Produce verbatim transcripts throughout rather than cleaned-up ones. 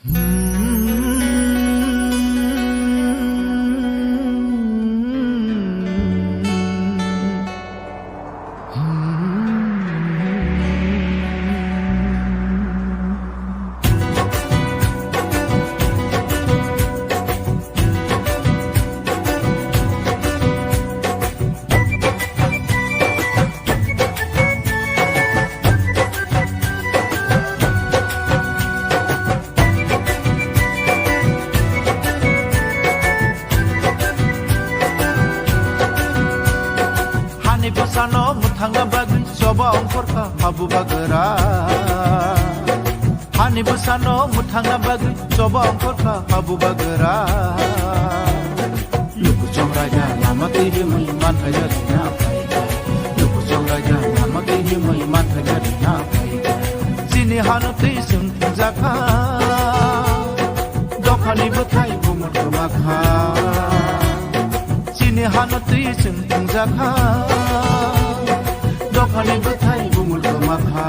Hani bwsano mwthangna bagwi choba ongkhorkha habu bagra. Hani bwsano mwthangna bagwi choba ongkhorkha habu bagra. Luku chongraida lama twi himwi manthai rina phaikha. Luku chongraida lama twi himwi manthai rina phaikha. Chini hano twi chwng thwngjakha. Dophani bwthai bumur kwmakha. Chini hano twi chwng thwngjakha. Dophani bwthai bumur kwmakha.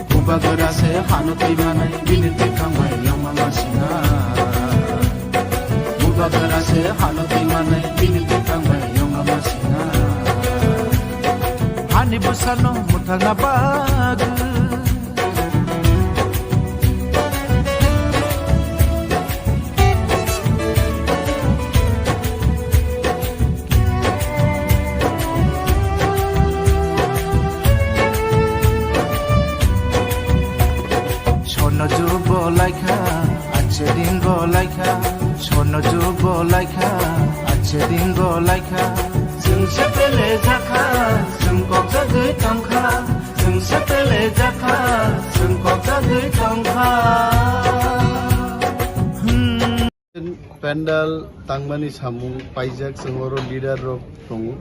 Bubagra se hano twi manai bini twi thangbai yongma masina. Bubagra se hano twi manai bini twi thangbai yongma masina. Hani bwsano mwthangna bagwi. Sono jubo laikha, ache din bo laikha. Sono jubo laikha, ache din bo laikha. Chwng se pele jakha, chwng kok jagwi tongkha. Chwng se pele jakha, chwng kok jagwi tongkha. Hmm. Pandal tangmani samung paijak, chwng oro leader rok tongo.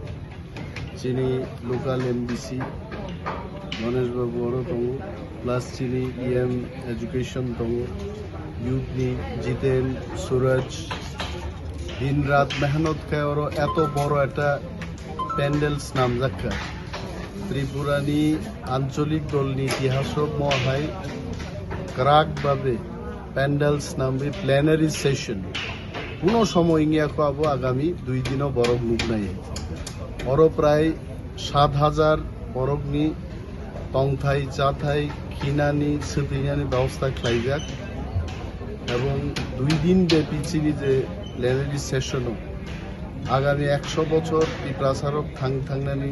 Chini local M D C Ganesh Babu oro tongo, plus chini E M education tongo, youth ni Jiten, Suraj, din rat mehnot khai oro eto boro ekta pandal snamjak kha. Tripura ni ancholik dol ni itihas o mo hai kwrak babe pandal snamwi plenary session. Kuno somoy wngya kho abo agami dui dino borok nuknai. Oro prai sat hajar borokni tongthai, chathai, khinani, swtwinani bebosta khlaijak. Ebong dui din bepi chini je plenary session o agami ekso bochor Tiprasarok thang thangnani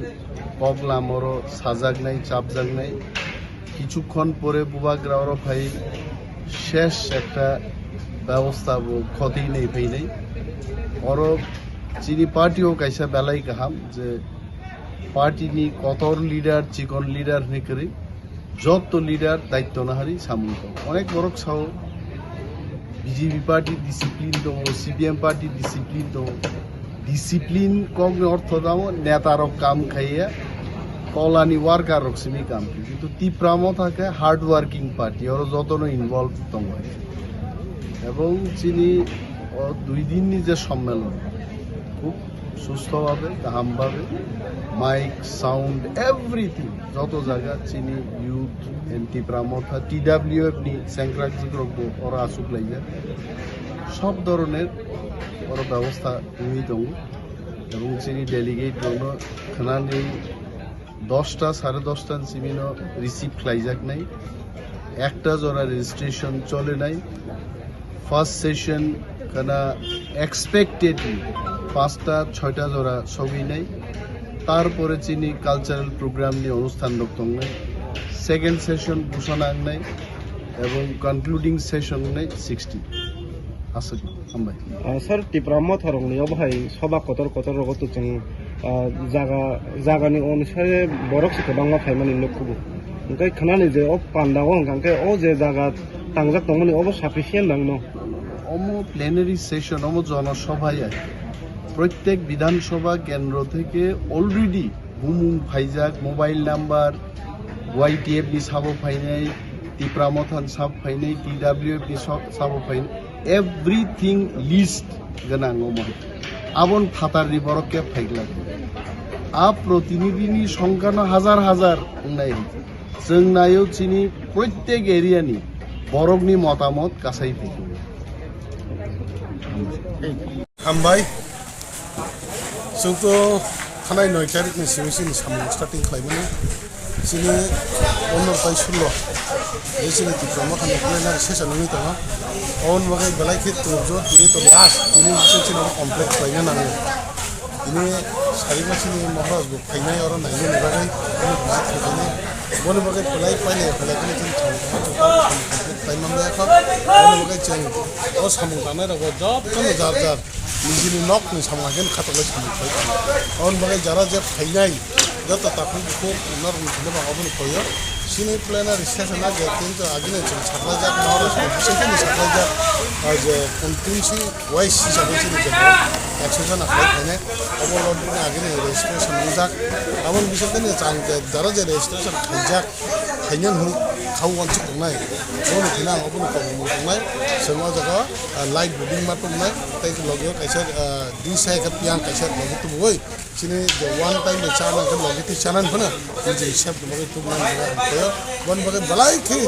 kok lamoro sajaknai, chapjaknai. Kichukhon pore bubagra oro phai shesh ekta bebosta bo khoti nei phainai. Oro chini party o kaisa belai kaham je party ni kotor leader, chikon leader hinwi kwrwi jotto leader daitto nahari samung tong. Onek borok sao B J P party discipline tongo, C P M party discipline tongo. Discipline kokni ortho tamo neta rok kam khaiya, kolani worker rok simi kam khai. Kintu Tipra Motha khe hard working party, oro jotono involve tongo. Ebong chini o dui din ni je sommelon, khub sustho bhabe, kaham bhabe, mic, sound, everything, joto jaga chini youth and Tipra Motha, T W F ni sengkrak jikrok bo oro asuk laijak. Sob doroner oro bebosta wngwi tongo. Ebong chini delegate rokno khwnani dosta, sare dosta ni simi no receive khlaijaknai. Ekta jora registration cholenai. First session khana expectedly pasta choita jora sogwinai. Tarpore chini cultural program ni onusthan rok tongnai. Second session busana wngnai ebong concluding session wngnai sixty. Aswk, hambai. Ah, sir, Tipra Motha rokni obo hai soba kotor kotor rogo to chwng, ah, jaga, jagani onusare borok se kwbangma phaimani nukhugo. Hwnkhe khwnani je o pandao hwnkha khe o je jaga tangjak tongmani obo sufficient nangno? Omo plenary session, omo jono sobha ya. Prottek Bidhan Sabha kendro theke already bumung phaijak, mobile number, Y T F ni sabo phainai, Tipra Motha ni sabo phainai, T W F ni so-, sabo phainai, everything list gwnang omo. Abon phatar ni borok khe phaiglak. A protinidhi ni songkha no hazar hazar wngnai. Chwng naio chini prottek area ni Borokni motamot kasai phikwi. Hambai. Chwng to thanai noi tarikni simi chini samung starting khlaimani. Chini pondro tai sulo. Ei chini Tipra Motha ni planner session wngwi tongo. Oboni bagwi belai khe twrwkjak, tini to last, tini bising chini complete khlaina nango. Tini sarigo chini Maharaj bo phainai oro nainani bagwi, bini visit khlainai. Boni bagwi belai pailai phailai kheno chini samung complete khlai manlaiya kho. Boni bagwi chwng o samung tangnai rokbo jotono jar jar nijini nokni samung haikhe khatok lai samung khlai tongo. Aboni bagwi jara je phainai, joto takhuk bukhuk norokni thani bo aboni koyo. Chini plenary session o je tin to agini chwng saklaijak, Maharaj ni bising chini saklaijak, o je constituency wise hisabe chini je ekso jona khlai phainai. Obo lobini agini registration wngjak. Aboni bising chini chang je jara je registration khaijak, khainani hwnwi kha uansuk tongnai. Boni thani ang oboni tongmung tongnai. Chwng o jaga, ah, live voting ma tongnai. Tei logi o kaisa, ah, D C hai khe piyang kaisa logi tubugwi. Chini je one time de chana khe logi twi chana phano nijini sep ni bagwi tubunani bagwi ang koyo. Boni bagwi belai khe,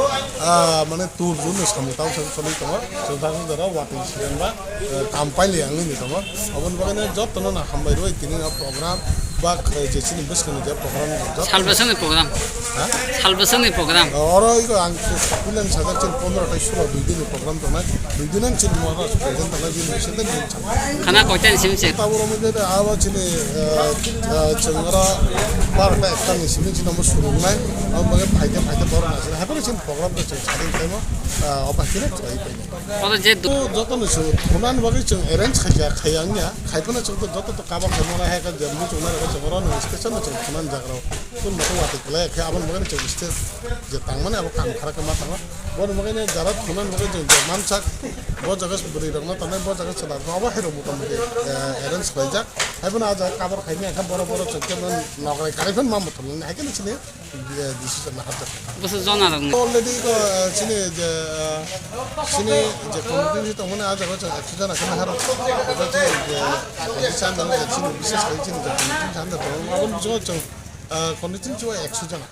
ah, mane tur jun ni samung tamo sa choli tongo. Chwng thang jora watwi siyan ba. Eh, kam paili ang nini tongo. Aboni bagwi no jotono no hambai rwi tini no program ba, eh, je chini bwskangni je program joto. Salvation ni program. Ha? Salvation ni program. Oro iko ang kulen sajak chini pondro tai sulo dui din ni program tongnai. Dui din ang chini mohor present tongnai bini bising tei bini chang. Khana koita ni simi se. Tabuk oro mujhe abo chini, eh, eh, chwng oro bar ta ekta ni simi chini omo surungnai. Aboni bagwi phaide phaide borok naising. Haikhe chini program to chwng sading thaimo, eh, obo haikhe khlai painai. Oro je du- O jotono se thunani bagwi chwng arrange khaijak, khaiya wngya. Khaiphano chwng to joto to cover khaimano hai khe je muchungna rwkhe chwng oro no station no chwng thunani jaga rok. Chwng moto watwi kwlai khe aboni bagwi chwng stage je tangmani abo kam khara khe ma tangma. Boni bagwi no jara thunani bagwi chwng je mansak bo jaga bwrwi rokno tanai bo jaga chwla rokno abo hai rok motamoti, eh, arrange khlaijak. Haiphano ah jaga cover khaimya khe borok borok chwng khe nokrai kwrwi phano ma muthungmani hai khe no chini. Decision na hapjak. Bwswk jona rok ni? Already ko, eh, chini je, eh, chini je committee ni tongmani ah jaga chwng ekso jona khe nahar. Abo chini je, eh, chini je chini bises khai chini je committee ni sanda tongo. Abo ni bisingo chwng, eh, committee ni chwng ekso jona.